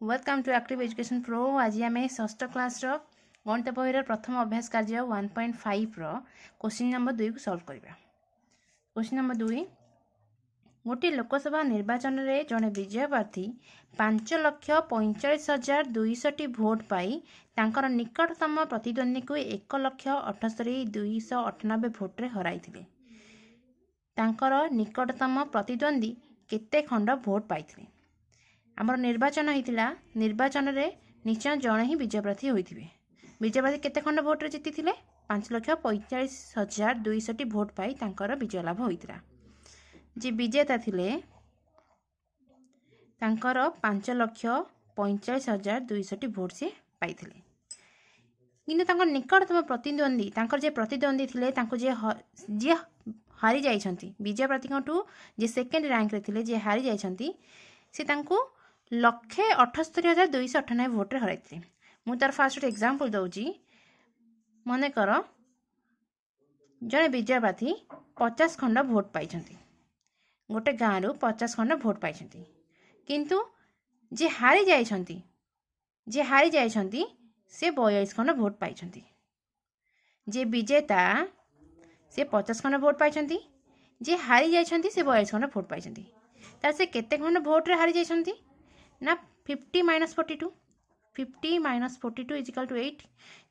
Welcome to Active Education Pro. ଆଜି ଆମେ ଷଷ୍ଠ କ୍ଲାସ୍ର ଗଣିତ ବହିର ପ୍ରଥମ ଅଭ୍ୟାସ କାର୍ଯ୍ୟ 1.5ର କୋଶ୍ଚିନ୍ ନମ୍ବର 2କୁ ସଲ୍ଭ କରିବା। କୋଶ୍ଚିନ୍ ନମ୍ବର 2: ଗୋଟିଏ ଲୋକସଭା ନିର୍ବାଚନରେ ଜଣେ ବିଜୟ ପ୍ରାର୍ଥୀ 5,45,200ଟି ଭୋଟ୍ ପାଇ ତାଙ୍କର ନିକଟତମ ପ୍ରତିଦ୍ୱନ୍ଦ୍ୱୀଙ୍କୁ 1,78,298 ଭୋଟ୍ରେ ହରାଇଥିଲେ। ତାଙ୍କର ନିକଟତମ ପ୍ରତିଦ୍ୱନ୍ଦ୍ୱୀ କେତେ ଖଣ୍ଡ ଭୋଟ୍ ପାଇଥିଲେ? ଆମର ନିର୍ବାଚନ ହେଇଥିଲା। ନିର୍ବାଚନରେ ନିଶ୍ଚୟ ଜଣେ ହିଁ ବିଜୟ ପ୍ରାର୍ଥୀ ହୋଇଥିବେ। ବିଜୟ ପ୍ରାର୍ଥୀ କେତେ ଖଣ୍ଡ ଭୋଟ୍ରେ ଜିତିଥିଲେ? 5,45,200ଟି ଭୋଟ୍ ପାଇ ତାଙ୍କର ବିଜୟ ଲାଭ ହୋଇଥିଲା। ଯିଏ ବିଜେତା ଥିଲେ, ତାଙ୍କର 5,45,200ଟି ଭୋଟ୍ ସିଏ ପାଇଥିଲେ। କିନ୍ତୁ ତାଙ୍କ ନିକଟତମ ପ୍ରତିଦ୍ୱନ୍ଦ୍ୱୀ, ତାଙ୍କର ଯିଏ ପ୍ରତିଦ୍ୱନ୍ଦ୍ୱୀ ଥିଲେ, ତାଙ୍କୁ ଯିଏ ହାରି ଯାଇଛନ୍ତି, ବିଜୟ ପ୍ରାର୍ଥୀଙ୍କଠୁ ଯିଏ ସେକେଣ୍ଡ ରାଙ୍କରେ ଥିଲେ, ଯିଏ ହାରି ଯାଇଛନ୍ତି, ସେ ତାଙ୍କୁ 1,78,298 ଭୋଟ୍ରେ ହରାଇଥିଲେ। ମୁଁ ତାର ଫାଷ୍ଟ ଗୋଟେ ଏକ୍ଜାମ୍ପଲ୍ ଦେଉଛି। ମନେକର ଜଣେ ବିଜୟ ପ୍ରାର୍ଥୀ 50 ଖଣ୍ଡ ଭୋଟ୍ ପାଇଛନ୍ତି, ଗୋଟେ ଗାଁରୁ 50 ଖଣ୍ଡ ଭୋଟ୍ ପାଇଛନ୍ତି। କିନ୍ତୁ ଯିଏ ହାରି ଯାଇଛନ୍ତି, ସେ 42 ଖଣ୍ଡ ଭୋଟ୍ ପାଇଛନ୍ତି। ଯିଏ ବିଜେତା ସେ 50 ଖଣ୍ଡ ଭୋଟ୍ ପାଇଛନ୍ତି, ଯିଏ ହାରି ଯାଇଛନ୍ତି ସେ 42 ଖଣ୍ଡ ଭୋଟ୍ ପାଇଛନ୍ତି। ତାହେଲେ ସେ କେତେ ଖଣ୍ଡ ଭୋଟ୍ରେ ହାରି ଯାଇଛନ୍ତି ନା 50 minus 42, 50 minus 42 is equal to 8।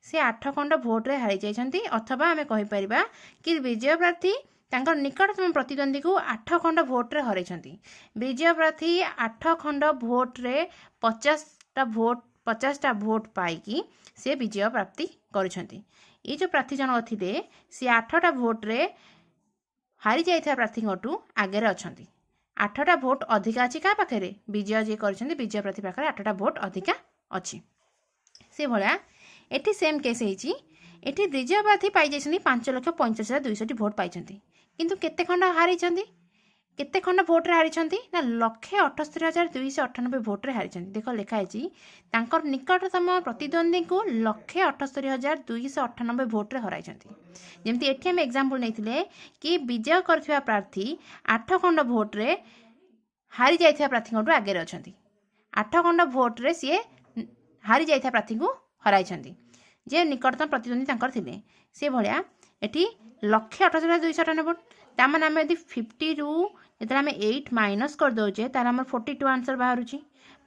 ସେ 8 ଖଣ୍ଡ ଭୋଟ୍ରେ ହାରି ଯାଇଛନ୍ତି। ଅଥବା ଆମେ କହିପାରିବା କି ବିଜୟ ପ୍ରାର୍ଥୀ ତାଙ୍କର ନିକଟତମ ପ୍ରତିଦ୍ୱନ୍ଦ୍ୱୀକୁ 8 ଖଣ୍ଡ ଭୋଟ୍ରେ ହରାଇଛନ୍ତି। ବିଜୟ ପ୍ରାର୍ଥୀ 8 ଖଣ୍ଡ ଭୋଟ୍ରେ 50ଟା ଭୋଟ୍ ପାଇକି ସେ ବିଜୟ ପ୍ରାପ୍ତି କରିଛନ୍ତି। ଏଇ ଯେଉଁ ପ୍ରାର୍ଥୀ ଜଣକ ଥିଲେ, ସେ 8ଟା ଭୋଟ୍ରେ ହାରି ଯାଇଥିବା ପ୍ରାର୍ଥୀଙ୍କଠୁ ଆଗରେ ଅଛନ୍ତି। 8ଟା ଭୋଟ୍ ଅଧିକା ଅଛି କାହା ପାଖରେ? ବିଜୟ ଯିଏ କରିଛନ୍ତି, ବିଜୟ ପ୍ରାର୍ଥୀ ପାଖରେ 8ଟା ଭୋଟ୍ ଅଧିକା ଅଛି। ସେଭଳିଆ ଏଠି ସେମ୍ କେସ୍ ହେଇଛି। ଏଠି ବିଜୟ ପ୍ରାର୍ଥୀ ପାଇଯାଇଛନ୍ତି, 5,45,200ଟି ଭୋଟ୍ ପାଇଛନ୍ତି। କିନ୍ତୁ କେତେ ଖଣ୍ଡ ହାରିଛନ୍ତି? କେତେ ଖଣ୍ଡ ଭୋଟ୍ରେ ହାରିଛନ୍ତି ନା 1,78,298 ଭୋଟ୍ରେ ହାରିଛନ୍ତି। ଦେଖ, ଲେଖା ହେଇଛି ତାଙ୍କର ନିକଟତମ ପ୍ରତିଦ୍ୱନ୍ଦ୍ୱୀଙ୍କୁ 1,78,298 ଭୋଟ୍ରେ ହରାଇଛନ୍ତି। ଯେମିତି ଏଠି ଆମେ ଏକ୍ଜାମ୍ପଲ୍ ନେଇଥିଲେ କି ବିଜୟ କରିଥିବା ପ୍ରାର୍ଥୀ 8 ଖଣ୍ଡ ଭୋଟ୍ରେ ହାରି ଯାଇଥିବା ପ୍ରାର୍ଥୀଙ୍କଠୁ ଆଗରେ ଅଛନ୍ତି। 8 ଖଣ୍ଡ ଭୋଟ୍ରେ ସିଏ ହାରି ଯାଇଥିବା ପ୍ରାର୍ଥୀଙ୍କୁ ହରାଇଛନ୍ତି, ଯେ ନିକଟତମ ପ୍ରତିଦ୍ୱନ୍ଦ୍ୱୀ ତାଙ୍କର ଥିଲେ। ସେଭଳିଆ ଏଠି 1,78,298 ଭୋଟ୍। ତାମାନେ ଆମେ ଯଦି 50ରୁ ଯେତେବେଳେ ଆମେ 8 ମାଇନସ୍ କରିଦେଉଛେ, ତାହେଲେ ଆମର 42 ଆନ୍ସର୍ ବାହାରୁଛି।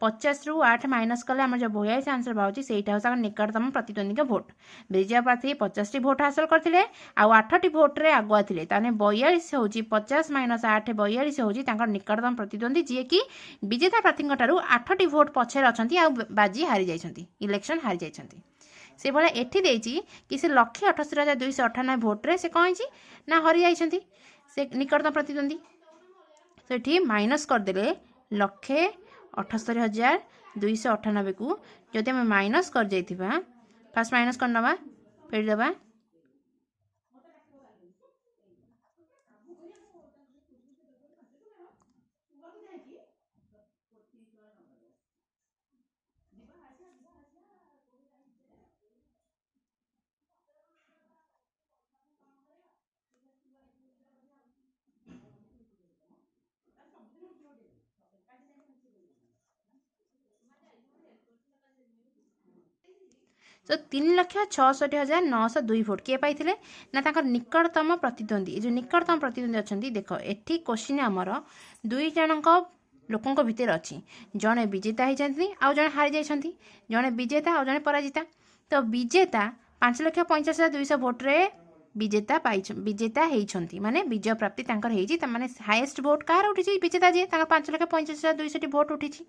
50ରୁ 8 ମାଇନସ୍ କଲେ ଆମର ଯେଉଁ 42 ଆନ୍ସର୍ ବାହାରୁଛି, ସେଇଟା ହେଉଛି ତାଙ୍କର ନିକଟତମ ପ୍ରତିଦ୍ୱନ୍ଦ୍ୱୀଙ୍କ ଭୋଟ୍। ବିଜୟ ପ୍ରାର୍ଥୀ 50ଟି ଭୋଟ୍ ହାସଲ କରିଥିଲେ ଆଉ 8ଟି ଭୋଟ୍ରେ ଆଗୁଆ ଥିଲେ। ତାହେଲେ 42 ହେଉଛି, 50 ମାଇନସ୍ 8 42 ହେଉଛି ତାଙ୍କର ନିକଟତମ ପ୍ରତିଦ୍ୱନ୍ଦ୍ୱୀ, ଯିଏକି ବିଜେତା ପ୍ରାର୍ଥୀଙ୍କ ଠାରୁ 8ଟି ଭୋଟ୍ ପଛରେ ଅଛନ୍ତି ଆଉ ବାଜି ହାରି ଯାଇଛନ୍ତି, ଇଲେକ୍ସନ୍ ହାରି ଯାଇଛନ୍ତି। ସେଭଳିଆ ଏଠି ଦେଇଛି କି ସେ 1,78,298 ଭୋଟ୍ରେ ସେ କ'ଣ ହେଇଛି ନା ହରି ଯାଇଛନ୍ତି ସେ ନିକଟତମ ପ୍ରତିଦ୍ୱନ୍ଦ୍ୱୀ। ସେଠି ମାଇନସ୍ କରିଦେଲେ, 1,78,298କୁ ଯଦି ଆମେ ମାଇନସ୍ କରିଯାଇଥିବା, ଫାର୍ଷ୍ଟ ମାଇନସ୍ କରିନେବା, ଫେରିଦେବା। ତ 3,66,902 ଭୋଟ୍ କିଏ ପାଇଥିଲେ ନା ତାଙ୍କର ନିକଟତମ ପ୍ରତିଦ୍ୱନ୍ଦ୍ୱୀ। ଏ ଯେଉଁ ନିକଟତମ ପ୍ରତିଦ୍ୱନ୍ଦ୍ୱୀ ଅଛନ୍ତି, ଦେଖ, ଏଠି କୋଶ୍ଚିନ୍ ଆମର ଦୁଇ ଜଣଙ୍କ ଲୋକଙ୍କ ଭିତରେ ଅଛି। ଜଣେ ବିଜେତା ହେଇଛନ୍ତି ଆଉ ଜଣେ ହାରି ଯାଇଛନ୍ତି। ଜଣେ ବିଜେତା ଆଉ ଜଣେ ପରାଜିତା। ତ ବିଜେତା 5,45,200 ଭୋଟ୍ରେ ବିଜେତା ହେଇଛନ୍ତି, ମାନେ ବିଜୟ ପ୍ରାପ୍ତି ତାଙ୍କର ହେଇଛି। ତାମାନେ ହାଏଷ୍ଟ ଭୋଟ୍ କାହାର ଉଠିଛି? ବିଜେତା ଯିଏ, ତାଙ୍କର 5,45,200ଟି ଭୋଟ୍ ଉଠିଛି।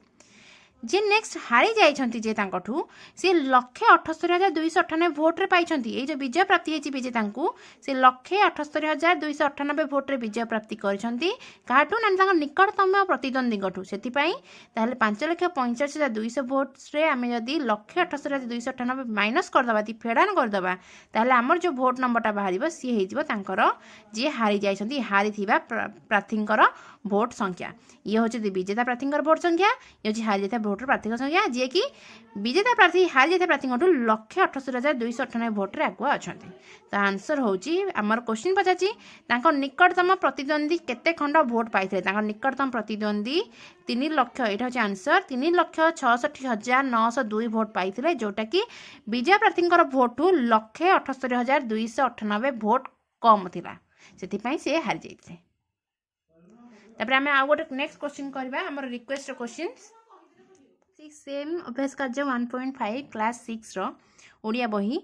ଯିଏ ନେକ୍ସଟ ହାରି ଯାଇଛନ୍ତି ଯିଏ ତାଙ୍କଠୁ, ସିଏ 1,78,298 ଭୋଟ୍ରେ ପାଇଛନ୍ତି। ଏଇ ଯେଉଁ ବିଜୟ ପ୍ରାପ୍ତି ହେଇଛି ବିଜେତାଙ୍କୁ, ସେ 1,78,298 ଭୋଟ୍ରେ ବିଜୟ ପ୍ରାପ୍ତି କରିଛନ୍ତି। କାହାଠୁ ନା ତାଙ୍କ ନିକଟତମ ପ୍ରତିଦ୍ୱନ୍ଦ୍ୱୀଙ୍କଠୁ। ସେଥିପାଇଁ ତାହେଲେ 5,45,200 ଭୋଟ୍ରେ ଆମେ ଯଦି 1,78,298 ମାଇନସ୍ କରିଦେବା, ଯଦି ଫେଡ଼ାନ କରିଦେବା, ତାହେଲେ ଆମର ଯେଉଁ ଭୋଟ୍ ନମ୍ବରଟା ବାହାରିବ, ସିଏ ହେଇଯିବ ତାଙ୍କର ଯିଏ ହାରି ଯାଇଛନ୍ତି, ହାରିଥିବା ପ୍ରାର୍ଥୀଙ୍କର ଭୋଟ୍ ସଂଖ୍ୟା। ଇଏ ହେଉଛି ବିଜେତା ପ୍ରାର୍ଥୀଙ୍କର ଭୋଟ୍ ସଂଖ୍ୟା, ଇଏ ହେଉଛି ହାରି ଯାଇଥିବା ଭୋଟ୍। ଭୋଟର ପ୍ରାର୍ଥୀଙ୍କ ସଂଖ୍ୟା, ଯିଏକି ବିଜେତା ପ୍ରାର୍ଥୀ ହାରି ଯାଇଥିବା ପ୍ରାର୍ଥୀଙ୍କଠୁ 1,78,298 ଭୋଟରେ ଆଗୁଆ ଅଛନ୍ତି। ତ ଆନ୍ସର ହେଉଛି, ଆମର କୋଶ୍ଚିନ୍ ପଚାରିଛି ତାଙ୍କ ନିକଟତମ ପ୍ରତିଦ୍ୱନ୍ଦ୍ୱୀ କେତେ ଖଣ୍ଡ ଭୋଟ ପାଇଥିଲେ। ତାଙ୍କ ନିକଟତମ ପ୍ରତିଦ୍ୱନ୍ଦ୍ୱୀ 3 ଲକ୍ଷ, ଏଇଟା ହେଉଛି ଆନ୍ସର, 3,66,902 ଭୋଟ ପାଇଥିଲେ, ଯେଉଁଟାକି ବିଜୟ ପ୍ରାର୍ଥୀଙ୍କର ଭୋଟଠୁ 1,78,298 ଭୋଟ କମ୍ ଥିଲା। ସେଥିପାଇଁ ସେ ହାରି ଯାଇଥିଲେ। ତାପରେ ଆମେ ଆଉ ଗୋଟେ ନେକ୍ସଟ କୋଶ୍ଚିନ୍ କରିବା, ଆମର ରିକ୍ୱେଷ୍ଟ କୋଶ୍ଚିନ୍ସ। ସେମ୍ ଅଭ୍ୟାସ କାର୍ଯ୍ୟ 1.5, କ୍ଲାସ୍ 6ର ଓଡ଼ିଆ ବହି,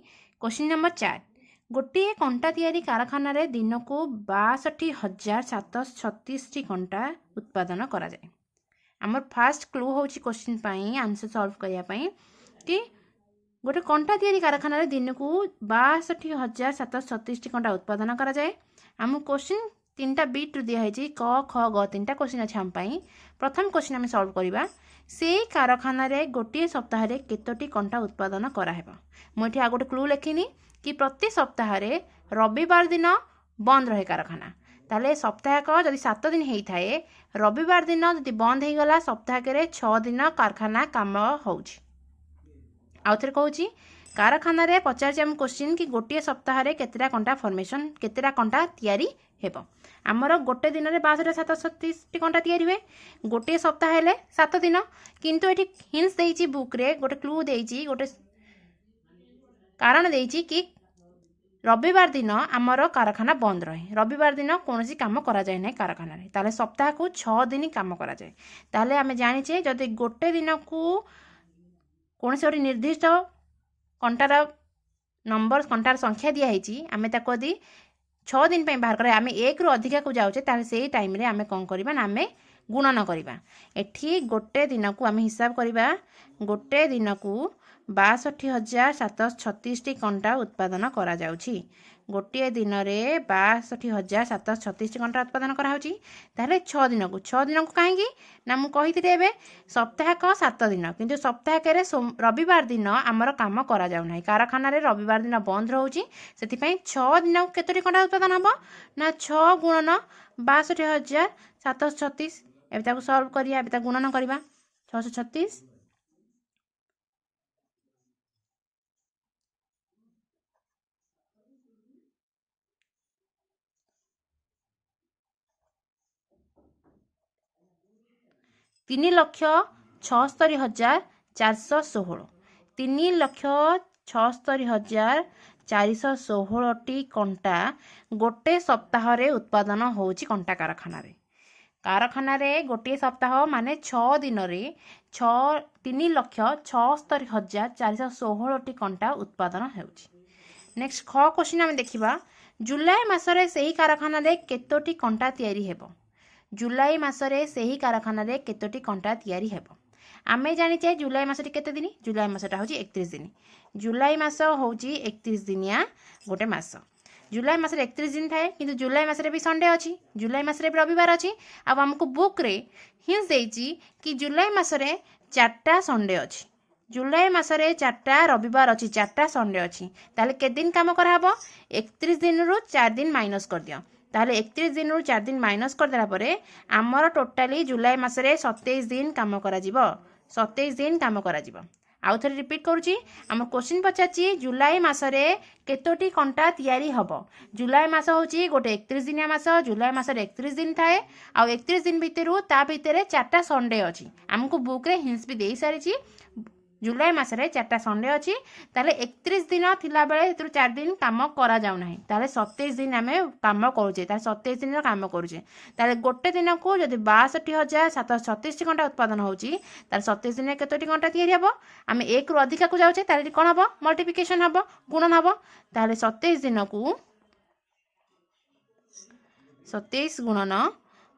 କୋଶ୍ଚିନ୍ ନମ୍ବର 4। ଗୋଟିଏ କଣ୍ଟା ତିଆରି କାରଖାନାରେ ଦିନକୁ 62,736ଟି କଣ୍ଟା ଉତ୍ପାଦନ କରାଯାଏ। ଆମର ଫାଷ୍ଟ କ୍ଲୁ ହେଉଛି କୋଶ୍ଚିନ୍ ପାଇଁ, ଆନ୍ସର ସଲ୍ଭ କରିବା ପାଇଁ କି ଗୋଟେ କଣ୍ଟା ତିଆରି କାରଖାନାରେ ଦିନକୁ 62,736ଟି କଣ୍ଟା ଉତ୍ପାଦନ କରାଯାଏ। ଆମକୁ କୋଶ୍ଚିନ୍ ତିନିଟା ବିଟ୍ରୁ ଦିଆହେଇଛି, କ, ଖ, ଗ, ତିନିଟା କୋଶ୍ଚିନ୍ ଅଛି ଆମ ପାଇଁ। ପ୍ରଥମ କୋଶ୍ଚିନ୍ ଆମେ ସଲ୍ଭ କରିବା, ସେଇ କାରଖାନାରେ ଗୋଟିଏ ସପ୍ତାହରେ କେତୋଟି କଣ୍ଟା ଉତ୍ପାଦନ କରାହେବ? ମୁଁ ଏଠି ଆଉ ଗୋଟେ କ୍ଲୁ ଲେଖିନି କି ପ୍ରତି ସପ୍ତାହରେ ରବିବାର ଦିନ ବନ୍ଦ ରହେ କାରଖାନା। ତାହେଲେ ସପ୍ତାହକ ଯଦି 7 ଦିନ ହେଇଥାଏ, ରବିବାର ଦିନ ଯଦି ବନ୍ଦ ହେଇଗଲା, ସପ୍ତାହକରେ 6 ଦିନ କାରଖାନା କାମ ହେଉଛି। ଆଉ ଥରେ କହୁଛି, କାରଖାନାରେ ପଚାରିଛି ଆମ କୋଶ୍ଚିନ୍ କି ଗୋଟିଏ ସପ୍ତାହରେ କେତେଟା କଣ୍ଟା ଫର୍ମେସନ୍, କେତେଟା କଣ୍ଟା ତିଆରି ହେବ? ଆମର ଗୋଟେ ଦିନରେ 62,736ଟି କଣ୍ଟା ତିଆରି ହୁଏ। ଗୋଟିଏ ସପ୍ତାହ ହେଲେ 7 ଦିନ। କିନ୍ତୁ ଏଠି ହିଣ୍ଟସ୍ ଦେଇଛି ବୁକ୍ରେ, ଗୋଟେ କ୍ଲୁ ଦେଇଛି, ଗୋଟେ କାରଣ ଦେଇଛି କି ରବିବାର ଦିନ ଆମର କାରଖାନା ବନ୍ଦ ରହେ। ରବିବାର ଦିନ କୌଣସି କାମ କରାଯାଏ ନାହିଁ କାରଖାନାରେ। ତାହେଲେ ସପ୍ତାହକୁ 6 ଦିନ କାମ କରାଯାଏ। ତାହେଲେ ଆମେ ଜାଣିଛେ, ଯଦି ଗୋଟେ ଦିନକୁ କୌଣସି ଗୋଟେ ନିର୍ଦ୍ଦିଷ୍ଟ କଣ୍ଟାର ନମ୍ବର, କଣ୍ଟାର ସଂଖ୍ୟା ଦିଆହେଇଛି, ଆମେ ତାକୁ ଯଦି 6 ଦିନ ପାଇଁ ବାହାର କରିବା, ଆମେ ଏକରୁ ଅଧିକାକୁ ଯାଉଛେ, ତାହେଲେ ସେଇ ଟାଇମ୍ରେ ଆମେ କ'ଣ କରିବା ନା ଆମେ ଗୁଣନ କରିବା। ଏଠି ଗୋଟେ ଦିନକୁ ଆମେ ହିସାବ କରିବା। ଗୋଟେ ଦିନକୁ 62,736ଟି କଣ୍ଟା ଉତ୍ପାଦନ କରାଯାଉଛି। ଗୋଟିଏ ଦିନରେ 62,736ଟି କଣ୍ଟା ଉତ୍ପାଦନ କରାହେଉଛି। ତାହେଲେ 6 ଦିନକୁ, 6 ଦିନକୁ କାହିଁକି ନା ମୁଁ କହିଥିଲି ଏବେ ସପ୍ତାହକ 7 ଦିନ, କିନ୍ତୁ ସପ୍ତାହକରେ ରବିବାର ଦିନ ଆମର କାମ କରାଯାଉ ନାହିଁ। କାରଖାନାରେ ରବିବାର ଦିନ ବନ୍ଦ ରହୁଛି। ସେଥିପାଇଁ 6 ଦିନକୁ କେତୋଟି କଣ୍ଟା ଉତ୍ପାଦନ ହେବ ନା 6 ଗୁଣନ 62,736। ଏବେ ତାକୁ ସଲ୍ଭ କରିବା, ଏବେ ତାକୁ ଗୁଣନ କରିବା। 636, 3,76,416, 3,76,416ଟି କଣ୍ଟା ଗୋଟେ ସପ୍ତାହରେ ଉତ୍ପାଦନ ହେଉଛି କଣ୍ଟା କାରଖାନାରେ। କାରଖାନାରେ ଗୋଟିଏ ସପ୍ତାହ ମାନେ 6 ଦିନରେ 3,76,416ଟି କଣ୍ଟା ଉତ୍ପାଦନ ହେଉଛି। ନେକ୍ସଟ ଖ କୋଶ୍ଚିନ୍ ଆମେ ଦେଖିବା। ଜୁଲାଇ ମାସରେ ସେହି କାରଖାନାରେ କେତୋଟି କଣ୍ଟା ତିଆରି ହେବ? ଜୁଲାଇ ମାସରେ ସେହି କାରଖାନାରେ କେତୋଟି କଣ୍ଟା ତିଆରି ହେବ? ଆମେ ଜାଣିଛେ ଜୁଲାଇ ମାସଟି କେତେ ଦିନ? ଜୁଲାଇ ମାସଟା ହେଉଛି 31 ଦିନ। ଜୁଲାଇ ମାସ ହେଉଛି 31 ଦିନିଆ ଗୋଟେ ମାସ। ଜୁଲାଇ ମାସରେ 31 ଦିନ ଥାଏ, କିନ୍ତୁ ଜୁଲାଇ ମାସରେ ବି ସଣ୍ଡେ ଅଛି, ଜୁଲାଇ ମାସରେ ବି ରବିବାର ଅଛି। ଆଉ ଆମକୁ ବୁକ୍ରେ ହିଣ୍ଟସ୍ ଦେଇଛି କି ଜୁଲାଇ ମାସରେ ଚାରିଟା ସଣ୍ଡେ ଅଛି, ଜୁଲାଇ ମାସରେ ଚାରିଟା ରବିବାର ଅଛି, ଚାରିଟା ସଣ୍ଡେ ଅଛି। ତାହେଲେ କେତେ ଦିନ କାମ କରାହେବ? 31 ଦିନରୁ 4 ଦିନ ମାଇନସ୍ କରିଦିଅ। ତାହେଲେ 31 ଦିନରୁ 4 ଦିନ ମାଇନସ୍ କରିଦେଲା ପରେ ଆମର ଟୋଟାଲି ଜୁଲାଇ ମାସରେ 27 ଦିନ କାମ କରାଯିବ। 27 ଦିନ କାମ କରାଯିବ। ଆଉ ଥରେ ରିପିଟ୍ କରୁଛି, ଆମର କୋଶ୍ଚିନ୍ ପଚାରିଛି ଜୁଲାଇ ମାସରେ କେତୋଟି କଣ୍ଟା ତିଆରି ହେବ? ଜୁଲାଇ ମାସ ହେଉଛି ଗୋଟେ 31 ଦିନିଆ ମାସ। ଜୁଲାଇ ମାସରେ 31 ଦିନ ଥାଏ ଆଉ 31 ଦିନ ଭିତରୁ ତା ଭିତରେ ଚାରିଟା ସଣ୍ଡେ ଅଛି। ଆମକୁ ବୁକ୍ରେ ହିଣ୍ଟସ୍ ବି ଦେଇସାରିଛି, ଜୁଲାଇ ମାସରେ ଚାରିଟା ସଣ୍ଡେ ଅଛି। ତାହେଲେ 31 ଦିନ ଥିଲାବେଳେ ସେଥିରୁ 4 ଦିନ କାମ କରାଯାଉ ନାହିଁ। ତାହେଲେ 27 ଦିନ ଆମେ କାମ କରୁଛେ। ତାହେଲେ 27 ଦିନର କାମ କରୁଛେ। ତାହେଲେ ଗୋଟେ ଦିନକୁ ଯଦି 62,736 ଘଣ୍ଟା ଉତ୍ପାଦନ ହେଉଛି, ତାହେଲେ 27 ଦିନରେ କେତୋଟି ଘଣ୍ଟା ତିଆରି ହେବ? ଆମେ ଏକରୁ ଅଧିକାକୁ ଯାଉଛେ, ତାହେଲେ କ'ଣ ହେବ? ମଲ୍ଟିପ୍ଲିକେସନ୍ ହେବ, ଗୁଣନ ହେବ। ତାହେଲେ 27 ଦିନକୁ 27 ଗୁଣନ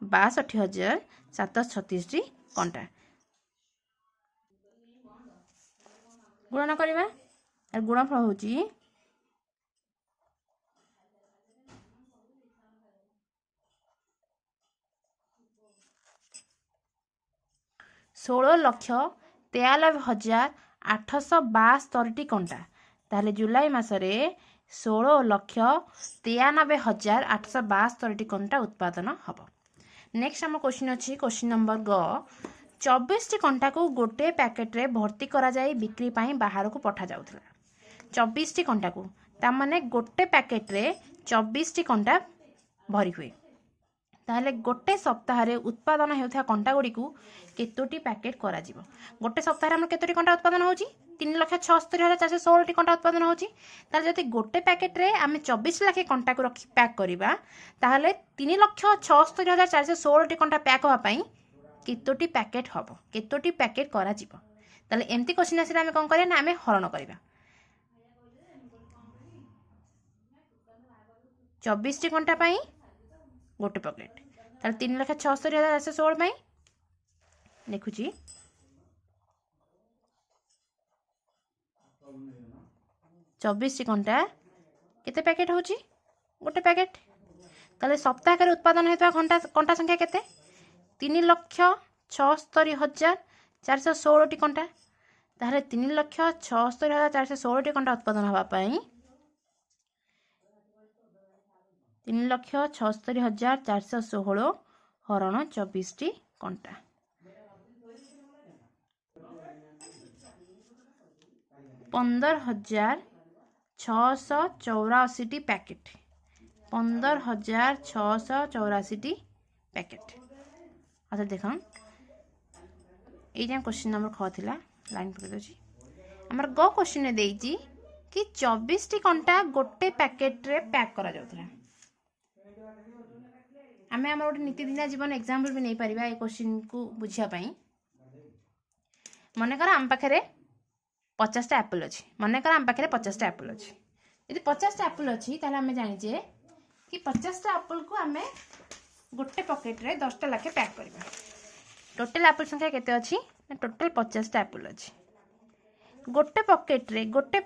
62,736ଟି କଣ୍ଟା ଗୁଣନ କରିବା। ଗୁଣଫଳ ହେଉଛି 16,93,872ଟି କଣ୍ଟା। ତାହେଲେ ଜୁଲାଇ ମାସରେ 16,93,872ଟି କଣ୍ଟା ଉତ୍ପାଦନ ହେବ। ନେକ୍ସଟ ଆମ କୋଶ୍ଚିନ୍ ଅଛି, କୋଶ୍ଚିନ୍ ନମ୍ବର ଗ। 24ଟି କଣ୍ଟାକୁ ଗୋଟେ ପ୍ୟାକେଟରେ ଭର୍ତ୍ତି କରାଯାଇ ବିକ୍ରି ପାଇଁ ବାହାରକୁ ପଠାଯାଉଥିଲା। 24ଟି କଣ୍ଟାକୁ, ତାମାନେ ଗୋଟେ ପ୍ୟାକେଟରେ 24ଟି କଣ୍ଟା ଭରି ହୁଏ। ତାହେଲେ ଗୋଟେ ସପ୍ତାହରେ ଉତ୍ପାଦନ ହେଉଥିବା କଣ୍ଟା ଗୁଡ଼ିକୁ କେତୋଟି ପ୍ୟାକେଟ୍ କରାଯିବ? ଗୋଟେ ସପ୍ତାହରେ ଆମର କେତୋଟି କଣ୍ଟା ଉତ୍ପାଦନ ହେଉଛି? 3,76,416ଟି କଣ୍ଟା ଉତ୍ପାଦନ ହେଉଛି। ତାହେଲେ ଯଦି ଗୋଟେ ପ୍ୟାକେଟରେ ଆମେ 24 ଲାଖେ କଣ୍ଟାକୁ ରଖି ପ୍ୟାକ୍ କରିବା, ତାହେଲେ 3,76,416ଟି କଣ୍ଟା ପ୍ୟାକ୍ ହେବା ପାଇଁ କେତୋଟି ପ୍ୟାକେଟ୍ ହେବ, କେତୋଟି ପ୍ୟାକେଟ୍ କରାଯିବ? ତାହେଲେ ଏମିତି କୋଶ୍ଚିନ୍ ଆସିଲେ ଆମେ କ'ଣ କରିବା ନା ଆମେ ହରଣ କରିବା। 24ଟି କଣ୍ଟା ପାଇଁ ଗୋଟେ ପକେଟ୍, ତାହେଲେ 3,76,416 ପାଇଁ ଲେଖୁଛି 24ଟି କଣ୍ଟା କେତେ ପ୍ୟାକେଟ୍ ହେଉଛି? ଗୋଟେ ପ୍ୟାକେଟ୍। ତାହେଲେ ସପ୍ତାହକରେ ଉତ୍ପାଦନ ହେଉଥିବା କଣ୍ଟା ସଂଖ୍ୟା କେତେ? 3,76,416ଟି କଣ୍ଟା। ତାହେଲେ 3,76,416ଟି କଣ୍ଟା ଉତ୍ପାଦନ ହେବା ପାଇଁ 3,76,416 ହରଣ 24ଟି କଣ୍ଟା। 15,684ଟି ପ୍ୟାକେଟ୍, 15,684ଟି ପ୍ୟାକେଟ୍। ଆଚ୍ଛା ଦେଖ, ଏଇ ଯାଏଁ କୋଶ୍ଚିନ୍ ନମ୍ବର ଖ ଥିଲା, ଲାଇନ୍ ପକାଇ ଦେଉଛି। ଆମର ଗ କୋଶ୍ଚିନ୍ରେ ଦେଇଛି କି 24ଟି କଣ୍ଟା ଗୋଟେ ପ୍ୟାକେଟ୍ରେ ପ୍ୟାକ୍ କରାଯାଉଥିଲା। ଆମେ ଆମର ଗୋଟେ ନୀତିଦିନିଆ ଜୀବନ ଏକ୍ଜାମ୍ପଲ୍ ବି ନେଇପାରିବା ଏ କୋଶ୍ଚିନ୍କୁ ବୁଝିବା ପାଇଁ। ମନେକର ଆମ ପାଖରେ 50ଟା ଆପଲ୍ ଅଛି। ମନେକର ଆମ ପାଖରେ 50ଟା ଆପଲ୍ ଅଛି। ଯଦି 50ଟା ଆପଲ୍ ଅଛି, ତାହେଲେ ଆମେ ଜାଣିଛେ କି 50ଟା ଆପଲ୍କୁ ଆମେ ଗୋଟେ ପକେଟ୍ରେ 10ଟା ଲେଖେ ପ୍ୟାକ୍ କରିବା। ଟୋଟାଲ୍ ଆପଲ୍ ସଂଖ୍ୟା କେତେ ଅଛି ନା ଟୋଟାଲ୍ 50ଟା ଆପଲ୍ ଅଛି। ଗୋଟେ ପକେଟ୍ରେ ଗୋଟେ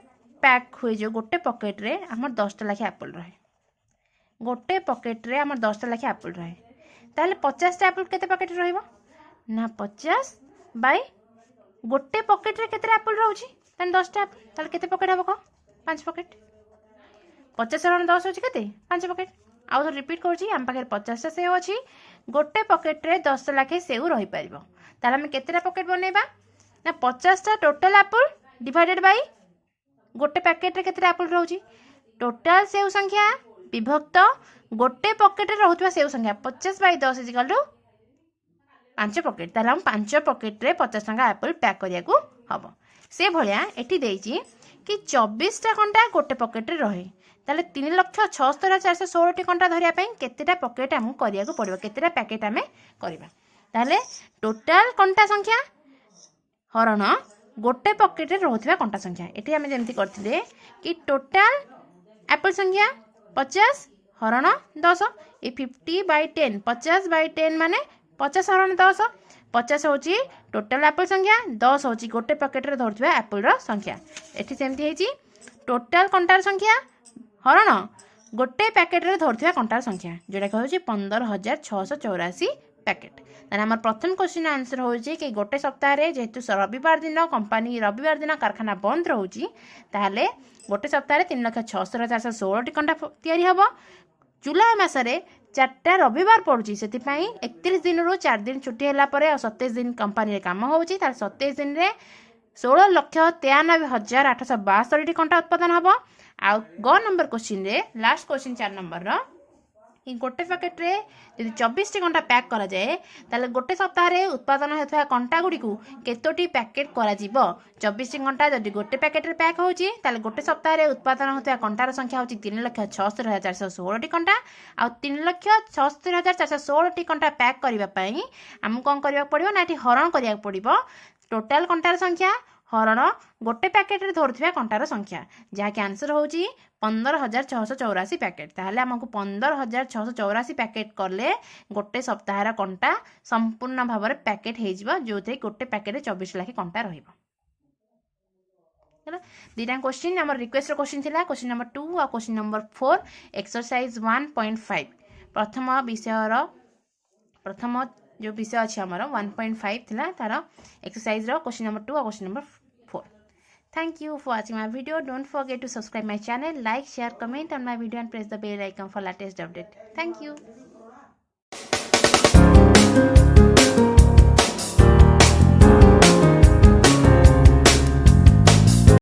ପ୍ୟାକ୍ ହୁଏ ଯେଉଁ ଗୋଟେ ପକେଟ୍ରେ ଆମର 10ଟା ଲେଖେ ଆପଲ୍ ରହେ। ଗୋଟେ ପକେଟ୍ରେ ଆମର 10ଟା ଲେଖେ ଆପଲ୍ ରହେ। ତାହେଲେ 50ଟା ଆପଲ୍ କେତେ ପକେଟ୍ରେ ରହିବ ନା 50 ବାଇ ଗୋଟେ ପକେଟ୍ରେ କେତେଟା ଆପଲ୍ ରହୁଛି? ତାହେଲେ 10ଟା ଆପଲ୍। ତାହେଲେ କେତେ ପକେଟ୍ ହେବ କହ? 5 ପକେଟ୍। 50 ହରଣ 10 ହେଉଛି କେତେ? 5 ପକେଟ୍। ଆଉ ଥରେ ରିପିଟ୍ କରୁଛି, ଆମ ପାଖରେ 50ଟା ସେଉ ଅଛି, ଗୋଟେ ପକେଟ୍ରେ 10 ଲେଖେ ସେଉ ରହିପାରିବ। ତାହେଲେ ଆମେ କେତେଟା ପକେଟ୍ ବନେଇବା ନା 50ଟା ଟୋଟାଲ୍ ଆପଲ୍ ଡିଭାଇଡେଡ଼ ବାଇ ଗୋଟେ ପ୍ୟାକେଟ୍ରେ କେତେଟା ଆପଲ୍ ରହୁଛି। ଟୋଟାଲ୍ ସେଉ ସଂଖ୍ୟା ବିଭକ୍ତ ଗୋଟେ ପକେଟ୍ରେ ରହୁଥିବା ସେଉ ସଂଖ୍ୟା, 50 Bai 10 is equal two 5 pocket. ତାହେଲେ ଆମ 5 ପକେଟ୍ରେ 50 ଟଙ୍କା ଆପଲ୍ ପ୍ୟାକ୍ କରିବାକୁ ହେବ। ସେଭଳିଆ ଏଠି ଦେଇଛି କି 24ଟା କଣ୍ଟା ଗୋଟେ ପକେଟ୍ରେ ରହେ। ତାହେଲେ 3,76,416ଟି କଣ୍ଟା ଧରିବା ପାଇଁ କେତେଟା ପକେଟ୍ ଆମକୁ କରିବାକୁ ପଡ଼ିବ, କେତେଟା ପ୍ୟାକେଟ୍ ଆମେ କରିବା? ତାହେଲେ ଟୋଟାଲ୍ କଣ୍ଟା ସଂଖ୍ୟା ହରଣ ଗୋଟେ ପକେଟ୍ରେ ରହୁଥିବା କଣ୍ଟା ସଂଖ୍ୟା। ଏଠି ଆମେ ଯେମିତି କରିଥିଲେ କି ଟୋଟାଲ୍ ଆପଲ୍ ସଂଖ୍ୟା 50 ହରଣ 10, ଏ 50/10, 50/10 ମାନେ 50 ହରଣ 10। 50 ହେଉଛି ଟୋଟାଲ୍ ଆପଲ୍ ସଂଖ୍ୟା, 10 ହେଉଛି ଗୋଟେ ପ୍ୟାକେଟ୍ରେ ଧରୁଥିବା ଆପଲ୍ର ସଂଖ୍ୟା। ଏଠି ସେମିତି ହେଇଛି, ଟୋଟାଲ୍ କଣ୍ଟାର ସଂଖ୍ୟା ହରଣ ଗୋଟେ ପ୍ୟାକେଟ୍ରେ ଧରୁଥିବା କଣ୍ଟାର ସଂଖ୍ୟା, ଯେଉଁଟାକି ହେଉଛି 15,684 ପ୍ୟାକେଟ୍। ତାହେଲେ ଆମର ପ୍ରଥମ କ୍ୱେଶ୍ଚିନ୍ ଆନ୍ସର୍ ହେଉଛି କି ଗୋଟେ ସପ୍ତାହରେ ଯେହେତୁ ରବିବାର ଦିନ କମ୍ପାନୀ, ରବିବାର ଦିନ କାରଖାନା ବନ୍ଦ ରହୁଛି, ତାହେଲେ ଗୋଟେ ସପ୍ତାହରେ 3,76,416ଟି କଣ୍ଟା ତିଆରି ହେବ। ଜୁଲାଇ ମାସରେ 4ଟା ରବିବାର ପଡ଼ୁଛି, ସେଥିପାଇଁ 31 ଦିନରୁ 4 ଦିନ ଛୁଟି ହେଲା ପରେ ଆଉ 27 ଦିନ କମ୍ପାନୀରେ କାମ ହେଉଛି। ତାହେଲେ 27 ଦିନରେ 16,93,872ଟି କଣ୍ଟା ଉତ୍ପାଦନ ହେବ। ଆଉ ଗ ନମ୍ବର କ୍ୱେଶ୍ଚିନ୍ରେ, ଲାଷ୍ଟ କ୍ୱେଶ୍ଚିନ୍ 4 ନମ୍ବରର, ଗୋଟେ ପ୍ୟାକେଟ୍ରେ ଯଦି 24ଟି କଣ୍ଟା ପ୍ୟାକ୍ କରାଯାଏ, ତାହେଲେ ଗୋଟେ ସପ୍ତାହରେ ଉତ୍ପାଦନ ହେଉଥିବା କଣ୍ଟା ଗୁଡ଼ିକୁ କେତୋଟି ପ୍ୟାକେଟ୍ କରାଯିବ? 24ଟି କଣ୍ଟା ଯଦି ଗୋଟେ ପ୍ୟାକେଟ୍ରେ ପ୍ୟାକ୍ ହେଉଛି, ତାହେଲେ ଗୋଟେ ସପ୍ତାହରେ ଉତ୍ପାଦନ ହେଉଥିବା କଣ୍ଟାର ସଂଖ୍ୟା ହେଉଛି 3,76,416ଟି କଣ୍ଟା। ଆଉ 3,76,416ଟି କଣ୍ଟା ପ୍ୟାକ୍ କରିବା ପାଇଁ ଆମକୁ କ'ଣ କରିବାକୁ ପଡ଼ିବ ନା ଏଠି ହରଣ କରିବାକୁ ପଡ଼ିବ, ଟୋଟାଲ୍ କଣ୍ଟାର ସଂଖ୍ୟା ହରଣ ଗୋଟେ ପ୍ୟାକେଟ୍ରେ ଧରୁଥିବା କଣ୍ଟାର ସଂଖ୍ୟା, ଯାହାକି ଆନ୍ସର୍ ହେଉଛି 15,684 ପ୍ୟାକେଟ୍। ତାହେଲେ ଆମକୁ 15,684 ପ୍ୟାକେଟ୍ କଲେ ଗୋଟେ ସପ୍ତାହର କଣ୍ଟା ସମ୍ପୂର୍ଣ୍ଣ ଭାବରେ ପ୍ୟାକେଟ୍ ହେଇଯିବ, ଯେଉଁଥିରେ ଗୋଟେ ପ୍ୟାକେଟ୍ରେ 24 ଲାଖେ କଣ୍ଟା ରହିବ। ହେଲା, ଦୁଇଟା କ୍ୱେଶ୍ଚିନ୍ ଆମର ରିକ୍ୱେଷ୍ଟର କ୍ୱେଶ୍ଚିନ୍ ଥିଲା, କ୍ୱେଶ୍ଚିନ୍ ନମ୍ବର 2 ଆଉ କ୍ୱେଶ୍ଚିନ୍ ନମ୍ବର 4, ଏକ୍ସରସାଇଜ୍ 1.5। ପ୍ରଥମ ବିଷୟର ପ୍ରଥମ ଯେଉଁ ବିଷୟ ଅଛି ଆମର 1.5 ଥିଲା, ତାର ଏକ୍ସରସାଇଜ୍ର କ୍ୱେଶ୍ଚିନ୍ ନମ୍ବର 2 ଆଉ question number 4। Thank you for watching my video. Don't forget to subscribe my channel, like, share, comment on my video and press the bell icon for latest update. Thank you.